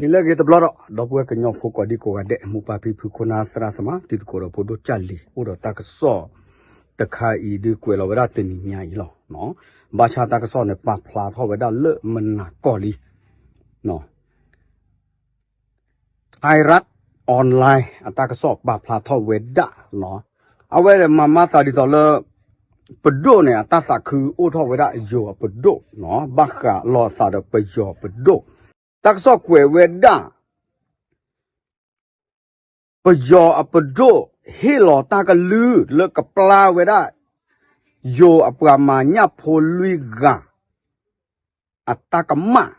နံၤလၢအဂ့ၤတဘျီဒီး ဒီပုၢ်ဝဲၢ်ကညီဖိကိးဒံကိးဂၤဒဲး မိၢ်ပၢ်ဖံဖု ခိၣ်နၢ်သရၣ်သမါ တံၤသကိးဒီးဖိဒိၣ်ကၢ်လံၤ အိၣ်ဒီးတၢ်ကစီၣ်တခါအံၤ ဒုးကွဲးလီၤဝဲဒၣ်တနံၤညါအံၤလီၤ. ဘၣ်ဆၣ်တၢ်ကစီၣ်န့ၣ် ပာ်ဖျါထီၣ်ဝဲဒၣ်လၢမုၢ်နၤကီၢ်လံ Thai Rat Online အတၢ်ကစီၣ်ပာ်ဖျါထီၣ်ဝဲဒၣ်, အဝဲမၤမၤသးဒ်သိးလၢ ပဒိၣ်န့ၣ် အတၢ်သးခုအိၣ်ထီၣ်ဝဲဒၣ်ယိၤအပဒိၣ်, ဘၣ်ဃးလိာ်အသးဒီးပယီၤပဒိၣ်, တၢ်ကစီၣ်ကွဲးဝဲဒၣ် ပယီၤအပဒိၣ် ဟ့ၣ်လီၤတၢ်ကလုၢ်လၢကပျၢ်ဝဲဒၣ် ယိၤအပှၤမၤညၣ်ဖိလွံၢ်ဂၤ အတၢ်ကမၣ်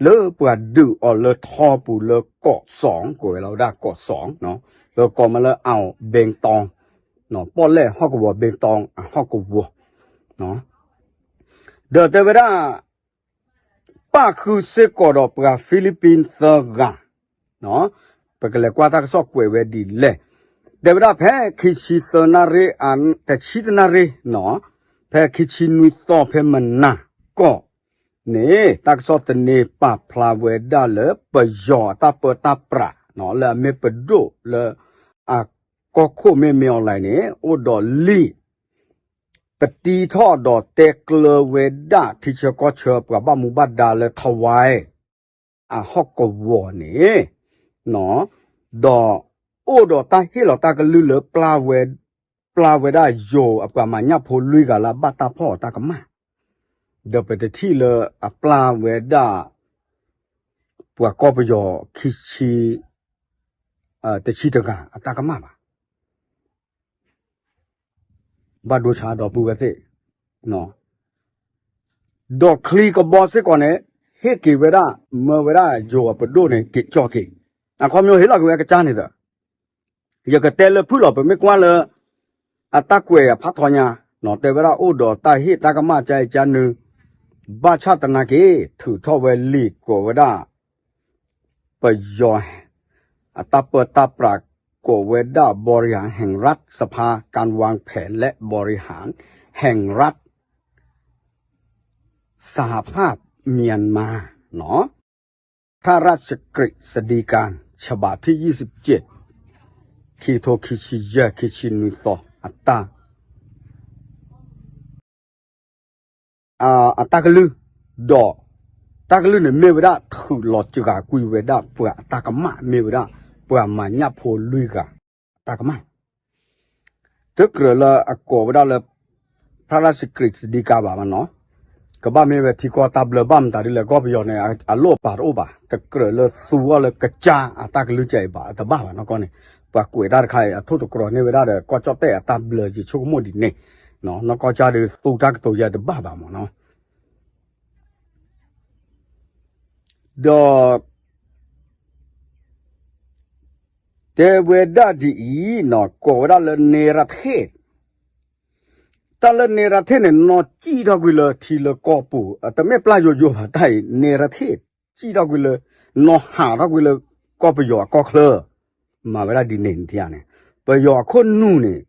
လၢပှၤဒုးအီၤလၢထီပူၤလၢကီးစီၤ, ကွဲးဝဲလီၤဝဲဒၣ်ကီးစီၤ, လၢကိးမးလၢအီၣ်ဘ့ၣ်တီ, ပီၣ်လဲၣ်ဟီၣ်ကဝီၤ ဘ့ၣ်တီအဟီၣ်ကဝီၤ, ဒီးတဲဝဲဒၣ် ပၣ်ဃုာ်စ့ၢ်ကီးဒီးပှၤဖံလံးပံးသၢဂၤ, ပကလဲၤကွၢ်တၢ်ကစီၣ်ကွဲးဝဲဒ်လဲၣ်, တဲဝဲဒၣ်ဖဲခံဆံသၢနၣ်ရံၣ်, တဆံတနၣ်ရံၣ်, ဖဲခံဆံနွံသီဖဲမုၢ်နၤကီၢ်န့ၣ် တၢ်ကစီၣ်သန့ပာ်ဖျါဝဲဒၣ်လၢပယီၤအတၢ်ပၢတၢ်ပြး လၢအမ့ၢ်ပဒိၣ်လၢ အကီၢ်ခိၣ်မ့ၢ်မ့ၢ်အီၤလဲၣ်န့ၣ် အိၣ်ဒီးလံာ် ပတံထီၣ်ဒီးတဲကျၢၤဝဲဒၣ်ထံဆၢကီၢ်ဆၢပှၤဘၣ်မူဘၣ်ဒါလၢ Tawai အဟီၣ်ကဝီၤန့ၣ်, ဒီးအိၣ်ဒီးတၢ်ဟ့ၣ်လီၤတၢ်ကလုၢ်လၢပျၢ်ဝဲ, ပျၢ်ဝဲဒၣ်ယိၤအပှၤမၤညၣ်ဖိလွံၢ်ဂၤလၢအဘၣ်တၢ်ဖီၣ်အီၤတၢ်ကမၣ်, ဒီးပတထံၣ်လၢအပျၢ်ဝဲဒၣ် ပှၤကီၢ်ပယီၤခံဆံ, တဆံတဂၤအတၢ်ကမၣ်ဘၣ်. ဘၣ်ဒိဆါဒီပုၢ်ဝဲၢ်သ့ၣ်, ဒီးချံကဘီစ့ၢ်ကီးန့ၣ် ဟ့ၣ်က့ၤဝဲဒၣ်, မၢဝဲဒၣ်ယိၤအပဒိၣ်န့ၣ် က့ၤကၠီၣ်က့ၤ, အခီပညီဟ့ၣ်လီၤက့ၤဝဲကစၢ်န့ၣ်ဒီး ယကတဲလၢဖုၣ်လီၤ ပမ့ၢ်ကွၢ်လၢ အတၢ်ကွဲးအဖးထီညါ, တဲဝဲဒၣ်အိၣ်ဒီးတၢ်ဟ့ၣ်တၢ်ကမၣ်ကါအံၤကါနု, ဘၣ်ဆၣ်သနာ်က့ ထုးထီၣ်ဝဲလံာ်ကိးဝဲဒၣ် ပယီၤ အတၢ်ပၢတၢ်ပြးကိးဝဲဒၣ် บริหารแห่งรัฐสภาการวางแผนและบริหารแห่งรัฐ สหภาพเมียนมา พระราชกฤษฎีกา ฉบับที่ยี่สิบเจ็ด ခံထိခံဆံယဲၢ် ခံဆံနွံသီ အတၢ် အတၢ်ကလုၢ်, ဒီးတၢ်ကလုၢ်န့ၣ်မ့ၢ်ဝဲဒၣ်ထုးလီၤစှၤကွံာ်ဝဲဒၣ်ပှၤအတၢ်ကမၣ် မ့ၢ်ဝဲဒၣ်ပှၤမၤညၣ်ဖိလွံၢ်ဂၤအတၢ်ကမၣ်, တကြၢးလၢအကိးဝဲဒၣ်လၢ พระราชกฤษฎีกา ဘၣ်မနီၤ, ကဘၣ်မ့ၢ်ဝဲထံကီၢ်တၢ်ဘျၢဘၣ်မတၤဒ်လဲၣ် ကီၢ်ပယီၤန့ၣ် အလိၣ်အပာ်တအိၣ်ဘၣ်, တကြၢးလၢသူအီၤလၢကစၢ်အတၢ်ကလုၢ်ကၢ်အံၤဘၣ် အတဘၣ်ဘၣ်နီၢ်ကီၢ်န့ၣ်, ပှၤကွဲးတၢ်တခါအံၤ အထိၣ်တကြၢးန့ၢ်ဝဲဒၣ်ဒီး ကီၢ်ကၠီၣ်တဲၣ်အတၢ်ဘျၢယဆိကမိၣ်ဒ်န့ၣ်, နီၢ်ကီၢ်ကၠီၣ်တဲၣ်ဒီးသူတၢ်ကတိၤယဲတဘၣ်ဘၣ်မနီၤ, ဒီး တဲဝဲဒၣ်ဒ်အံၤ, ကိးဝဲဒၣ်လၢ เนรเทศ, တၢ်လၢ เนรเทศ န့ၣ် နီၢ်စံၣ်ထီၣ်ကွံာ်လၢထံလၢကီၢ်ပူၤ, တမ့ၢ်ပျၢ်ယိယိဘၣ် တၢ်အံၤ เนรเทศ စံၣ်ထီၣ်ကွံာ်လၢ နီၢ်ဟးထီၣ်ကွံာ်လၢကီၢ်ပယီၤအကီၢ်ချၢ, မၤဝဲဒၣ်ဒ်န့ၣ်န့ၣ်, ပယီၤအခိၣ်နူာ်န့ၣ်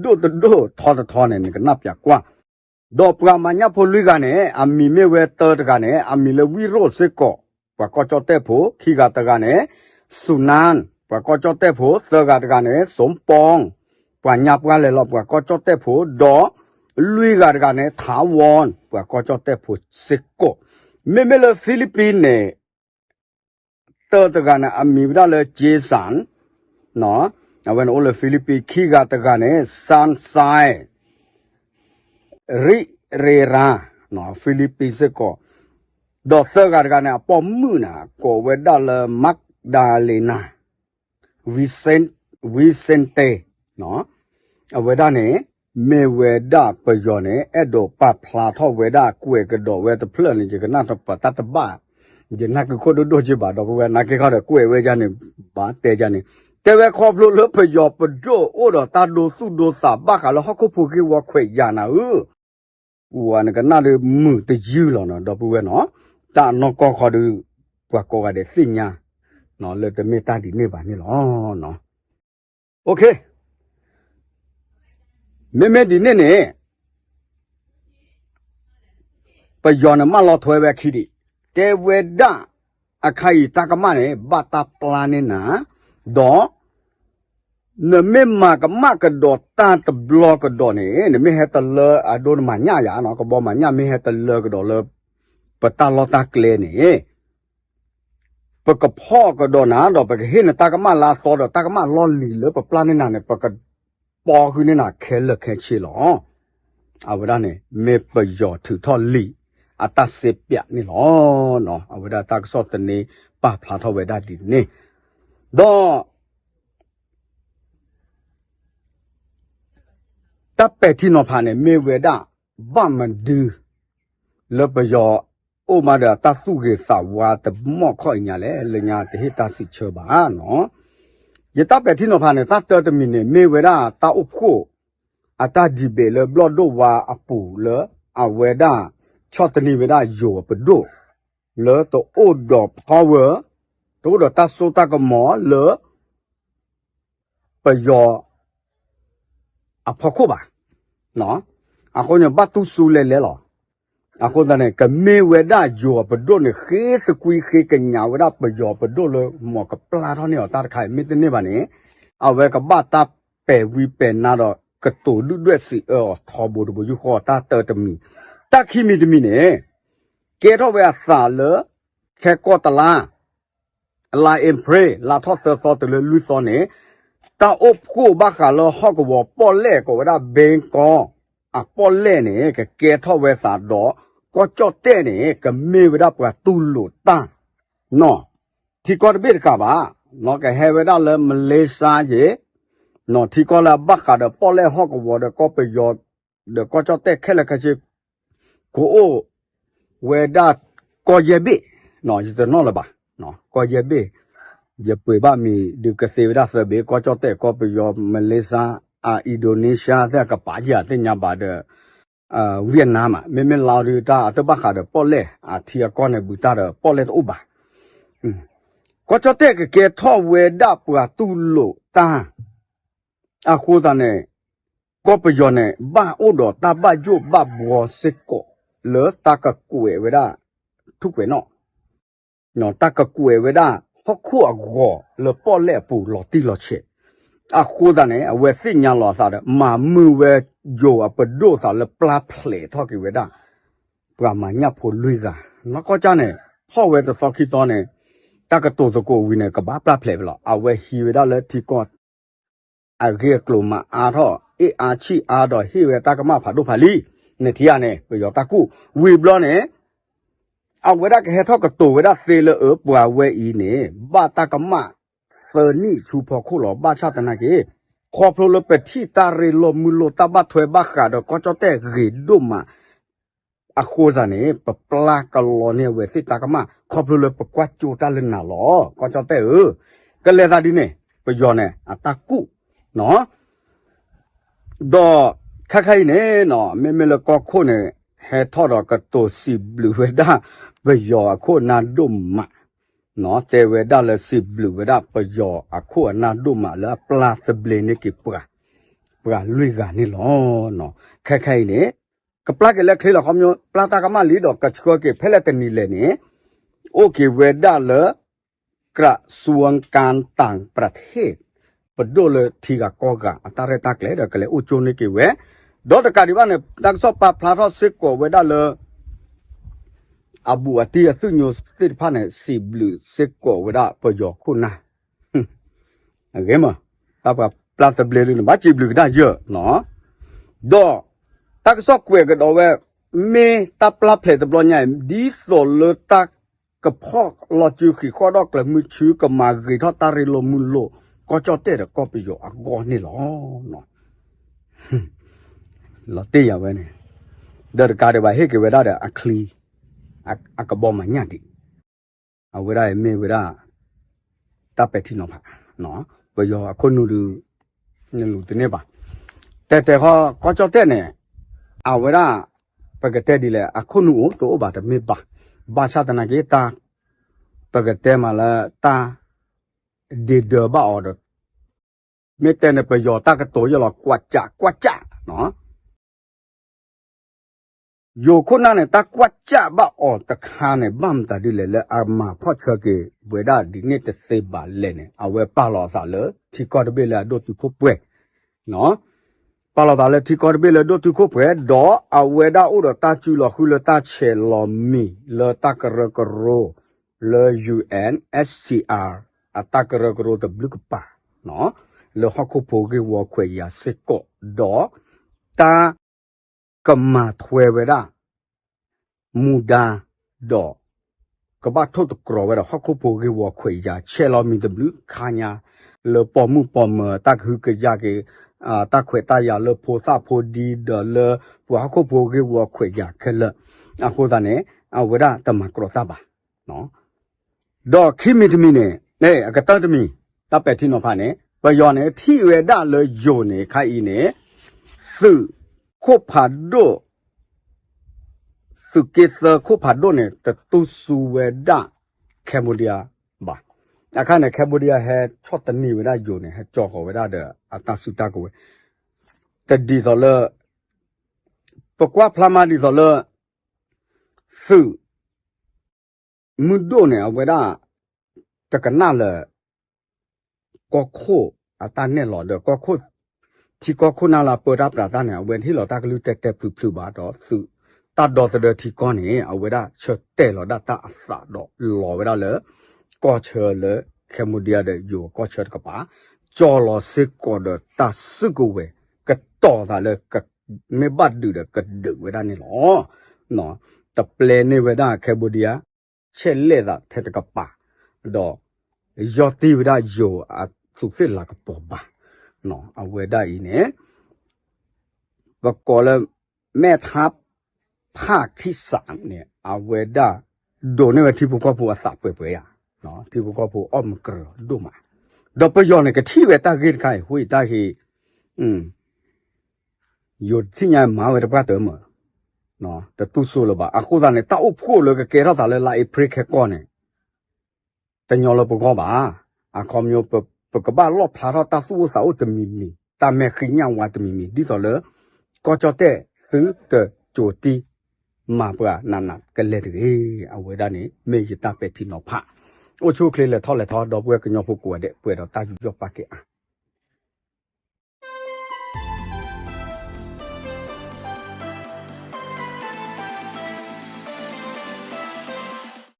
ဒိၣ်တဒိၣ်ထီတထီန့ၣ် နကနၣ်ပၠးကွၢ် ဒီးပှၤမၤညၣ်ဖိလွံၢ်ဂၤန့ၣ် အမံၤမ့ၢ်ဝဲတၢတဂၤန့ၣ် အမံၤလၢ ဝိရိတ် စ့ၢ်ကီး, ပှၤကီၢ်ကၠီၣ်တဲၣ်ဖိ, ခံဂၤတဂၤန့ၣ် สุนันท์, ပှၤကီၢ်ကၠီၣ်တဲၣ်ဖိ, သၢဂၤတဂၤန့ၣ် สมปอง, ပှၤညါပှၢ်လဲၤလီၤ ပှၤကီၢ်ကၠီၣ်တဲၣ်ဖိ, ဒီးလွံၢ်ဂၤတဂၤန့ၣ် ถาวร, ပှၤကီၢ်ကၠီၣ်တဲၣ်ဖိစ့ၢ်ကီး, မ့မ့ၢ်လၢ Philippines န့ၣ် တၢတဂၤန့ၣ် အမံၤဝဲဒၣ်လၢ Jason, အဝဲန့ၣ်အိၣ်လၢ Philippines, ခံဂၤတဂၤန့ၣ် Sansai Rivera, Philippines စ့ၢ်ကီး, ဒီးသၢဂၤတဂၤန့ၣ် အပိာ်မုၣ်န့ၣ် ကိးဝဲဒၣ်လၢ Magdalena Vicente, အဝဲဒၣ်န့ၣ် မ့ၢ်ဝဲဒၣ်ပယီၤန့ၣ် အဲၣ်ဒိးပာ်ဖျါထီၣ်ဝဲဒၣ်ကွဲးကဒီးဝဲတဖျၢၣ်န့ၣ် ယကနၣ်တပတၢ်တဘၣ်, ယနၢ်က့ၤခိၣ်ဒိၣ်ဒိၣ်က့ဘၣ် ဒီပုၢ်ဝဲၢ် နာ်က့ၤခီဒီးကွဲးဝဲဒ်န့ၣ် ဘၣ်တဲဒ်န့ၣ်, တဲဝဲခီဖျိလၢပယီၤပဒိၣ်အိၣ်ဒီးတၢ်ဒိသူၣ်ဒိသးဘၣ်ဃးလၢဟီၣ်ခိၣ်ဖိဃ့ဝီခွဲးယာ်နၤဧၢ ပှၤနကနၣ်ဒီးမုာ်တယုၢ်လီၤနီၤ ဒီပုၢ်ဝဲၢ်နီၤ, တၢ်နီၢ်ကီၢ်ခီဒီး ပှၤကိးဂၤဒဲးသ့ၣ်ညါ လၢတမ့ၢ်တၢ်ဒ်န့ၣ်ဘၣ်န့ၣ်လီၤ. မ့မ့ၢ်ဒ်န့ၣ်န့ၣ် ပယီၤန့ၣ်မၢလီၤထွဲဝဲအခံဒံး, တဲဝဲဒၣ် အခါအံၤတၢ်ကမၣ်န့ၣ် ဘၣ်တၢ်ပျၢ်န့ၢ်နၤ, ဒီး နမ့ၢ်မၤကမၣ်ကဒီးတၢ်တဘျီကဒီးန့ၣ် နမ့ၢ်ဟဲတလၢအဒိနမၤညၣ်ယၤနီၤ, ကဘီမၤညၣ်မ့ၢ်ဟဲတလၢကဒီးလၢ ပတၢ်လီၢ်တၢ်ကျဲန့ၣ် ပကဖီၣ်ကဒီးနၤဒီး ပကဟ့ၣ်နတၢ်ကမၣ်လၢအသီဒီးတၢ်ကမၣ်လီၢ်လံၤလၢပပျၢ်န့ၢ်နၤန့ၣ် ပကပီဃုာ်န့ၢ်နၤခဲလၢာ်ခဲဆ့လီၤ. အဝဲဒၣ်န့ၣ် မ့ၢ်ပယီၤထုးထီၣ်လံာ်အတၢ်စ့ပျးန့ၣ်လီၤ. အဝဲဒၣ်တၢ်ကစီၣ်သန့ပာ်ဖျါထီၣ်ဝဲဒၣ်ဒ်န့ၣ်, ဒီး တၢ်ပဲာ်ထံနီၤဖးန့ၣ် မ့ၢ်ဝဲဒၣ် ဘၣ်မနုၤ လၢပယီၤအိၣ်မးဒီးတၢ်သူၣ်ဂ့ၤသးဝါတမီၢ်ခီၣ်အံၤညါလဲၣ်, လၢညါတဟ့ၣ်တၢ်စံးဆၢဘၣ်နီၤ. ယတၢ်ပဲာ်ထံနီၤဖးန့ၣ် တၢ်တၢတမံၤန့ၣ် မ့ၢ်ဝဲဒၣ်တၢ်အိၣ်ဖှိၣ် အတၢ်ဒံးဘ့ၣ်လၢဘျီၣ်ဒိၣ်ဝါအပူၤလၢ အဝဲဒၣ် ဆီၣ်သနံးဝဲဒၣ်ယိၤအပဒိၣ် လၢတအိၣ်ဒီး power တအိၣ်ဒီးတၢ်စိတၢ်ကမီၤလၢ ပယီၤ အဖီခိၣ်ဘၣ်. အဃိန့ၣ်ဘၣ်တူၢ်စူလဲလဲလီၤ. အဃိသတးန့ၣ် ကမ့ၢ်ဝဲဒၣ်ယိၤအပဒိၣ်န့ၣ် ဃ့သကွံဃ့ကညးဝဲဒၣ်ပယီၤပဒိၣ်လၢ မ်ကပျၢ်ထီၣ်န့ၢ်အီၤတၢ်တခါအံၤ မ့ၢ်တန့ၢ်ဘၣ်န့ၣ် အဝဲကဘၣ်တၢ်ပဲာ်ဝံပဲာ်နါဒီး ကတိၤဒုၣ်ဒွဲၣ်စံးအၢအီၤထီဘိတဘိယူၢ်ဃီတၢ်တၢတမံၤ, တၢ်ခံမံၤတမံၤန့ၣ် ကဲထီၣ်ဝဲအသးလၢ ခဲကိာ်တလါ လါအ့ဖြ့ၣ် လါထီၣ်သၢသီတုၤလၢလွံၢ်သီန့ၣ် တၢ်အိၣ်ဖှိၣ်ဘၣ်ဃးလၢဟီၣ်ကဝီၤပီၣ်လဲၣ်ကိးဝဲဒၣ် ဘ့ကီ အပီၣ်လဲၣ်န့ၣ် ကကဲထီၣ်ဝဲသးဒီး ကီၢ်ကၠီၣ်တဲၣ်န့ၣ် ကမ့ၢ်ဝဲဒၣ်ပှၤတူၢ်လိာ်တၢ် နီၤ ထံကီၢ်တဘ့ၣ်တကးဘၣ် ကဟဲဝဲဒၣ်လၢမလ့ၡါယ့ၣ် နီၤ ထံကီၢ်လၢအဘၣ်ဃးဒီးပီၣ်လဲၣ်ဟီၣ်ကဝီၤဒီးကီၢ်ပယီၤ ဒီးကီၢ်ကၠီၣ်တဲၣ်ခဲလၢာ်ခဲဆ့ ကအိၣ်ဝဲဒၣ်ကီၢ်ယဲၢ်ဘ့ၣ်, ယတနီၣ်လၢၤဘၣ်, ကီၢ်ယဲၢ်ဘ့ၣ်, ယပှ့ၤဘၣ်မံၤဒုးကသ့ဝဲဒၣ်သၢဘ့ၣ် ကီၢ်ကၠီၣ်တဲၣ် ကီၢ်ပယီၤ မလ့ၡါ အ Indonesia သ့ၣ်ကပာ်ယၤသ့ၣ်ညါဘၣ်ဒီး Vietnam မး မ့မ့ၢ်လါဒုးတၢ်အတဘၣ်ဃးဒီးပီၣ်လဲၣ် အထံအကီၢ်န့ၣ် ဘုတၢ်ဒီးပီၣ်လဲၣ်တအိၣ်ဘၣ်. ကီၢ်ကၠီၣ်တဲၣ်ကကဲထီၣ်ဝဲဒၣ်ပှၤတူၢ်လိာ်တၢ် အဃိသတးန့ၣ် ကီၢ်ပယီၤန့ၣ် ဘၣ်အိၣ်ဒီးတၢ်ဘၣ်ယိၣ်ဘၣ်ဘှီစ့ၢ်ကီး လၢတၢ်ကကွဲးဝဲဒၣ် ထူၣ်ကွဲးနီၣ် တၢ်ကကွဲးဝဲဒၣ် ဟီၣ်ခိၣ်အဂီၤလၢပီၣ်လဲၣ်အပူၤလီၤတံၢ်လီၤဆဲး, အဃိသတးန့ၣ် အဝဲသ့ၣ်ညါလီၤအသးဒီး မၤမုာ်ဝဲယိၤအပဒိၣ်သးလၢပျၢ်ဖျဲးထီၣ်က့ၤဝဲဒၣ် ပှၤမၤညၣ်ဖိလွံၢ်ဂၤ, နီၢ်ကီၢ်ကၢ်န့ၣ် ဖီၣ်ဝဲတသီခံသီန့ၣ် တၢ်ကတိၤသကိးဝံၤန့ၣ် ကဘၣ်ပျၢ်ဖျဲးဝဲလီၤ. အဝဲဟံးဝဲဒၣ်လၢထံကီၢ် အဂ့ၢ်အကျိၤမၤအါထီၣ် အ့ၣ်အါဆံၣ်အါဒီးဟ့ၣ်ဝဲတၢ်ကမၣ်ဖးဒိၣ်ဖးလံၤ, နထံၣ်ဧါန့ၣ် ပယီၤတၢ်ကူၣ် ဝံၤဘျီန့ၣ် အဝဲဒၣ်ကဟဲထီၣ်ကတိၤဝဲဒၣ်သ့လၢအၢ ပှၤဝဲအံၤန့ၣ် ဘၣ်တၢ်ကမၣ်သၢနံၣ်ဆူဖီခိၣ်လီၤ. ဘၣ်ဆၣ်သနာ်က့ ခီဖျိလၢပထံၣ်တၢ်ရ့လိာ်မုာ်လိာ်တၢ်ဘၣ်ထွဲဘၣ်ဃးဒီးကီၢ်ကၠီၣ်တဲၣ်ဂ့ၤဒိၣ်မး အဃိသတးန့ၣ် ပပျၢ်ကလီန့ၢ်အဝဲသ့ၣ်တၢ်ကမၣ် ခီဖျိလၢပကွၢ်ကၠိတၢ်လၢနၤလီၤ. ကီၢ်ကၠီၣ်တဲၣ်ဧၢ, ကလဲၤသးဒ်န့ၣ် ပယီၤန့ၣ် အတၢ်ကူၣ် ဒီးခဲခါအံၤန့ၣ်နီၤ မ့မ့ၢ်လၢကီၢ်ခိၣ်န့ၣ် ဟဲထီၣ်ဒီးကတိၤစံးဘျုးဝဲဒၣ် ပယီၤအခိၣ်အနၢ်ဒိၣ်မး, တဲဝဲဒၣ်လၢစံးဘျုးဝဲဒၣ်ပယီၤအခိၣ်အနၢ်ဒိၣ်မးလၢအပျၢ်သဘျ့န့ၢ်က့ၤပှၤ, ပှၤလွံၢ်ဂၤန့ၣ်လီၤ. ခဲခါအံၤန့ၣ် ကပျၢ်က့ၤလၢချ့လီၤ ခီပညီ ပျၢ်တၢ်ကမၣ်လံဒီးကဆှၢက့ၤဖဲလဲၣ်တနံၤလဲၣ်န့ၣ် အိၣ်က့ၤဝဲဒၣ်လၢ กระทรวงการต่างประเทศ ပဒိၣ်လၢထံဂၤကီၢ်ဂၤအတၢ်ရဲၣ်တၢ်ကျဲၤဒီးကလဲၤအိၣ်ကၠိန့ၢ်က့ၤဝဲ, ဒီးတကးဒံးဘၣ်န့ၣ် တၢ်ကစီၣ်ပာ်ဖျါထီၣ်စ့ၢ်ကီးဝဲဒၣ်လၢ အဘူးအတံၢ်အသုးညိသ့ၣ်တဖၣ်န့ၣ် စံးဘျုးစ့ၢ်ကီးဝဲဒၣ်ပယီၤခိၣ်နၢ် အဂ့ၤမး, တၢ်ပှၤပျၢ်သဘျ့လံန့ၣ် ဘၣ်စံးဘျုးကဒါယၢၢ်နီၤ, ဒီး တၢ်ကစီၣ်ကွဲးကဒီးဝဲ မ့ၢ်တၢ်ပျၢ်ဖျဲးတဘျီညါအံၤ ဒ်သိးလၢတၢ်ကဖီၣ်လီၤစုဃံးဃီၣ်ဒီးကျၢၤမုဆူ ကမၤဂ့ၤထီၣ်တၢ်ရ့လိာ်မုာ်လိာ် ကီၢ်ကၠီၣ်တဲၣ်ဒီးကီၢ်ပယီၤအဂီၢ်န့ၣ်လီၤ. လီၤတ့ၢ်ယၤဝဲန့ၣ်, ဒီးတကးဒံးဘၣ်ဟ့ၣ်က့ၤဝဲဒၣ်ဒီးအချံ အကဘီမၤညၣ်ဒံး, အဝဲဒၣ်မ့ၢ်ဝဲဒၣ် တၢ်ပဲာ်ထံနီၤဖး, ပယီၤအခိၣ်နူာ်ဒုး နလူၤတန့ၢ်ဘၣ်, တဲတဲဃီကီၢ်ကၠီၣ်တဲၣ်န့ၣ် အဝဲဒၣ် ပကတဲဒ်လဲၣ် အခိၣ်နူာ်အိၣ်တအိၣ်ဘၣ်တမ့ၢ်ဘၣ်, ဘၣ်ဆၣ်သနာ်က့ တၢ် ပကတဲမးလၢတၢ် ဒ့ဒၢးဘၣ်အီၤဒီး မ့ၢ်တဲန့ၣ် ပယီၤတၢ်ကတိၤယဲၢ်လီၤ ကွၢ်ကၠး ကွၢ်ကၠး နီၤ ယိၤခိၣ်နၢ်န့ၣ် တၢ်ကွၢ်ကၢ်ဘၣ်အီၤတခါန့ၣ် ဘၣ်မတၤဒ်လဲၣ်လၢအမၤဖီၣ်ဆၢက့ၤဝဲဒၣ်ဒ်န့ၣ်တသ့ဘၣ်လဲၣ်န့ၣ် အဝဲပာ်လီၤအသးလၢထံကီၢ်တဘ့ၣ်လၢအဒိၣ်တုာ်ခိၣ်ပှဲၤ ပာ်လီၤသးလၢထံကီၢ်တဘ့ၣ်လၢဒိၣ်တုာ်ခိၣ်ပှဲၤ ဒီးအဝဲဒၣ်အိၣ်ဒီးတၢ်စုလီၤဃုလၢတၢ်ဆဲးလီၤမံၤလၢတၢ်ကရၢကရိ လၢ ယူဢႅၣ်ဢၢၣ်ၡၢၣ် အတၢ်ကရၢကရိတဘျုးကပၤ လၢဟီၣ်ခိၣ်ဖိဂ့ၢ်ဝီခွဲးယာ်စ့ၢ်ကီး ဒီးတၢ် ကမၤထွဲဝဲဒၣ် မူဒါ ဒီး ကဘၣ်ထိၣ်သတြီၤဝဲဒီးဟီၣ်ခိၣ်ဖိဂ့ၢ်ဝီခွဲးယာ် ဆဲးလီၤမံၤတဘျုးခါညါ လၢပိာ်မုၣ်ပိာ်မၢၤတၢ်ကဟုကယာ်က့ၤ တၢ်ခွဲးတၢ်ယာ်လၢဖိသၣ်ဖိဒံဒီးလၢပှၤဟီၣ်ခိၣ်ဖိဂ့ၢ်ဝီခွဲးယာ်ခဲလၢာ် အဃိသတးန့ၣ် အဝဲဒၣ်တမၤကြီတၢ်ဘၣ် ဒီးခံမံၤတမံၤန့ၣ် အကတၢၢ်တမံၤ တၢ်ပဲာ်ထံနီၤဖးန့ၣ် ပယီၤန့ၣ် ထံၣ်ဝဲဒၣ်လၢယိၤန့ၣ်ခါအံၤန့ၣ် သုးခိၣ်ဖးဒိၣ် သုးက့သၢခိၣ်ဖးဒိၣ်န့ၣ် တတူၢ်စူၤဝဲဒၣ် Cambodia ဘၣ်. အခါန့ၣ် Cambodia ဟဲဆီၣ်သနံးဝဲဒၣ်ယိၤန့ၣ် ဟဲကၠီဃီၤဝဲဒၣ်ဒီးအတၢ်စုတၢ်ကဝဲၤ တဒ်သိးလၢ ပကွၢ်ဖျါမးဒ်သိးလၢ သုး မုၢ်ဒိၣ်န့ၣ် အဝဲဒၣ် တကနၣ်လၢ ကီၢ်ခိၣ်အတၢ်နဲၣ်လီၤဒီး ကီၢ်ခိၣ် ထံကီၢ်ခိၣ်နၢ်လၢအပၢတၢ်ပြးတၢ်န့ၣ် အဝဲဟ့ၣ်လီၤတၢ်ကလုၢ်တဲတဲဖျုးဖျုးဘၣ်ဒီး သုးတၢ်ဒီသဒၢထံကီၢ်န့ၣ် အဝဲဒၣ်ဆၢတဲာ်လီၤဒၣ်တၢ်အသးဒီးလီၤဝဲဒၣ်လၢ ကီၢ်ဆၢလၢ Cambodia ဒီးယိၤကီၢ်ဆၢတကပၤ ကၠီလီၤစ့ၢ်ကီးဒီးတၢ်စုကဝဲၤ ကတီၤသးလၢ မ့ၢ်ဘၣ်ဒုးဒီးကဒုးဝဲဒၣ်န့ၣ်လီၤ. တပျဲန့ၢ်ဝဲဒၣ် Cambodia ဆဲးလဲၣ်သးထဲတကပၤ ဒီး ယီၢ်တံၢ်ဝဲဒၣ်ယိၤအသူးသ့ၣ်လၤကပီၤဘၣ်. အဝဲဒၣ်အံၤန့ၣ် ပကိးလၢ မဲၣ်ထါ ဖၣ်ခံစးန့ၣ် အဝဲဒၣ် ဒိးန့ၢ်ဝဲထံဖိကီၢ်ဖိအသးပှဲၤပှဲၤယါ, ထံဖိကီၢ်ဖိအီၣ်မုၢ်ကြၢးဒိၣ်မး, ဒီးပယီၤန့ၣ် ကထံၣ်ဝဲတၢ်ဂ့ၢ်တခါအံၤ ဃိအံၤတၢ်ဂ့ၢ် ယိၤတထံၣ်ညါမၤဝဲတပှၢ်တၢၢ်မး, တတူၢ်စိလၢၤဘၣ်. အဃိသတးန့ၣ် တၢ်အိၣ်ဖှိၣ်လၢကကဲထီၣ်သးလၢလါအ့ဖြ့ခဲကီၢ်န့ၣ် တညီလၢပဂီၢ်ဘၣ်. အခီပညီ ပကဘၣ်လီၣ်ဖျါထီၣ်တၢ်သူၣ်အိၣ်သးအိၣ်တမံၤမံၤ, တၢ်မဲာ်ဃံးညၣ်ဝါတမံၤမံၤ ဒ်သိးလၢ ကီၢ်ကၠီၣ်တဲၣ်သုတကၠိၤတံၢ်မၤပှၤနးနးကလဲာ်တဂ့ၤ. အဝဲဒၣ်န့ၣ် မ့ၢ်ယတၢ်ပဲာ်ထံနီၤဖး. အိၣ်ဆူၣ်အိၣ်ချ့လဲၤထီၣ်လဲၤထီ ဒီပုၢ်ဝဲၢ်ကညီဖိကိးဂၤဒဲး ပှဲၤဒီးတၢ်ယူးယီၣ်ပာ်ကဲအါ